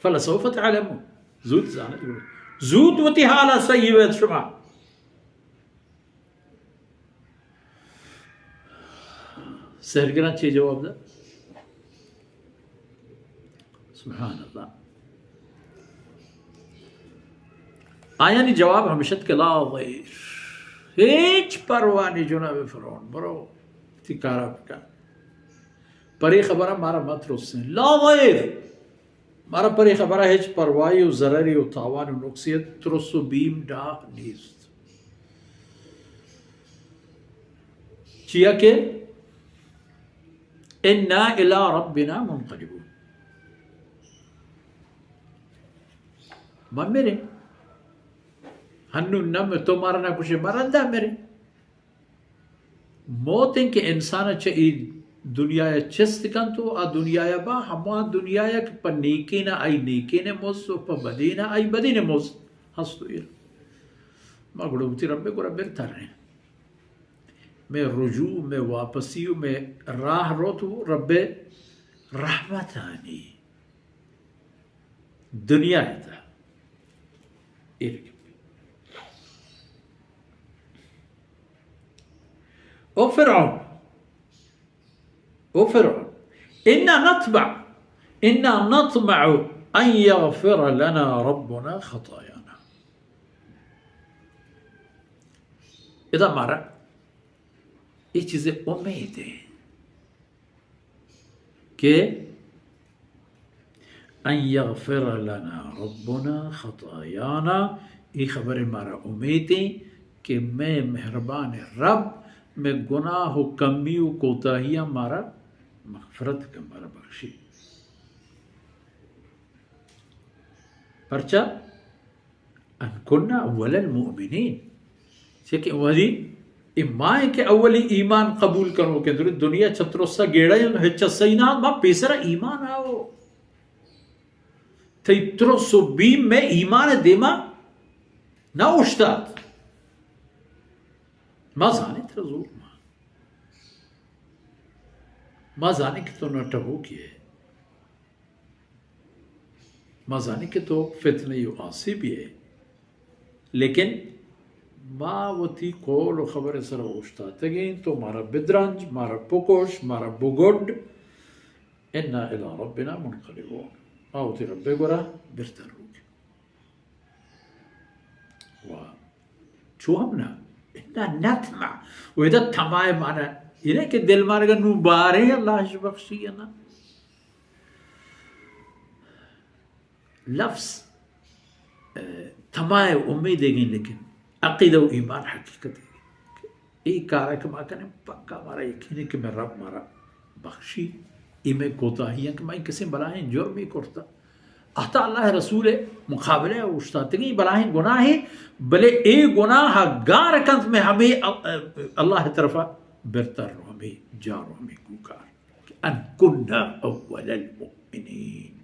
فلسوف تعلمون۔ زوت زانت گڑا۔ زوت وتی حالا سہی بیت شما۔ سحرگراں چے جواب دات؟ سبحان اللہ۔ آیانی جواب ہمیش ات کہ لا ضیر، ہچ پرواہ نی جناب فرعون، برو تی کارا بکن، پرے خبرا مارا مترسیں، لا ضیر، مارا پرے خبرا ہچ پرواہی و ضرری و تاوان و نقصی، ترس و بیم ڈاہ نیست۔ چیا کہ انا الی ربنا منقلبون۔ ما مریں۔ ہنو نم تو مارا نہ کشے، ما رندا مریں۔ موت انت کہ انسان چہ اے دنیا ء چست کنت و آ دنیا ء با ہما دنیا ء کہ پہ نیکین ء آئی نیکین ء مز و پہ بدین ء آئی بدین ء مز ہست و ایر۔ ما گڑا وتی رب ء گورا بر تریں۔ مئے رجوع، مئے واپسی و مئے راہ روت و رب ء رحمتانی دنیا ء تہ۔ ایر گپے۔ او فرعون، او فرعون، انا نطمع، انا نطمع ان یغفر لنا ربنا خطایانا۔ ادا مارا اے چیز امید ہے کہ ان یغفر لنا ربنا خطایانا، اے خبر مارا امید ہیں کہ مئے مہربان رب مئے گناہ و کمی و کوتاہیاں مارا مغفرت کن، مارا بخشی۔ پرچا؟ ان کنا اول المؤمنین۔ چہ کہ وہدی اے ما ایں کہ اولی ایمان قبول کنوکیں، درست دنیا چہ ترس ء گیڑا ایں، ہچ ء سہی نہ، ما پیسرا ایمان آؤ۔ تئی ترس و بیم مئے ایمان ء دیما نہ اوشتات۔ ما زانیں ترا زور ما۔ ما زانیں کہ تو نہ ٹہوکے ئے۔ ما زانیں کہ تو فتنہ و آسیبی ئے، لیکن ما وتی قول و خبر سر اوشتاتگیں، تو مارا بدرنج، مارا بکش، مارا بگڈ، انا الی ربنا منقلبون، ما وتی رب گورا برتر روگ۔ و چو ہم نہ، انا نطمع۔ و ادا طمع مانا یہ نہ کہ دل مارگا نوں باریں اللہ اش بخشی یا نہ۔ لفظ، اے، طمع امید ہے، لیکن عقیدہ و ایمان حقیقت ہے۔ اے کار کہ ما کنیں پکا مارا یقین ہے کہ مئے رب مارا بخشی، اے مئے کوتاہی ہیں کہ ما کسیں بلاہیں جرمی کرتا۔ حتی اللہ رسول مقابلہ اوشتاتگیں بلاہیں گناہے، بلے اے گناہ گار کنت مئے ہمے اللہ طرفا برتر رو، ہمے جار و ہمے کوکار۔ کہ ان کنا اول المؤمنین،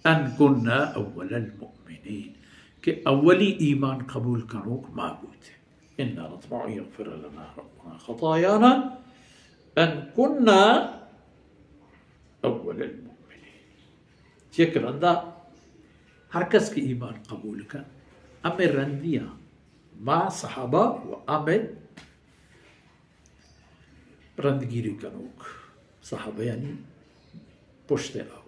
ان کنا اول المؤمنین، کہ اولی ایمان قبول کنوک ما بوتے۔ انا نطمع ان یغفر لنا ربنا خطایانا ان کنا اول المؤمنین۔ چہ کہ رندا ہر کس کہ ایمان قبول کن، ہمے رندیاں ما صحابہ و ہمے رندگیری کنوک، صحابہ یعنی پشت آؤ۔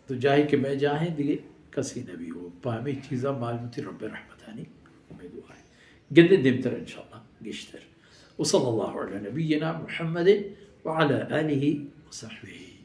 تو جاہے کہ مئے جاہیں دگہ کسی نبی ہو، پہ ہمے چیزا ما وتی رب رحمتانی امیدوار ہیں۔ گندے دیمتر انشاءاللہ گیشتر۔ وصلی اللہ علی نبینا محمد وعلی آلہ وصحبہ۔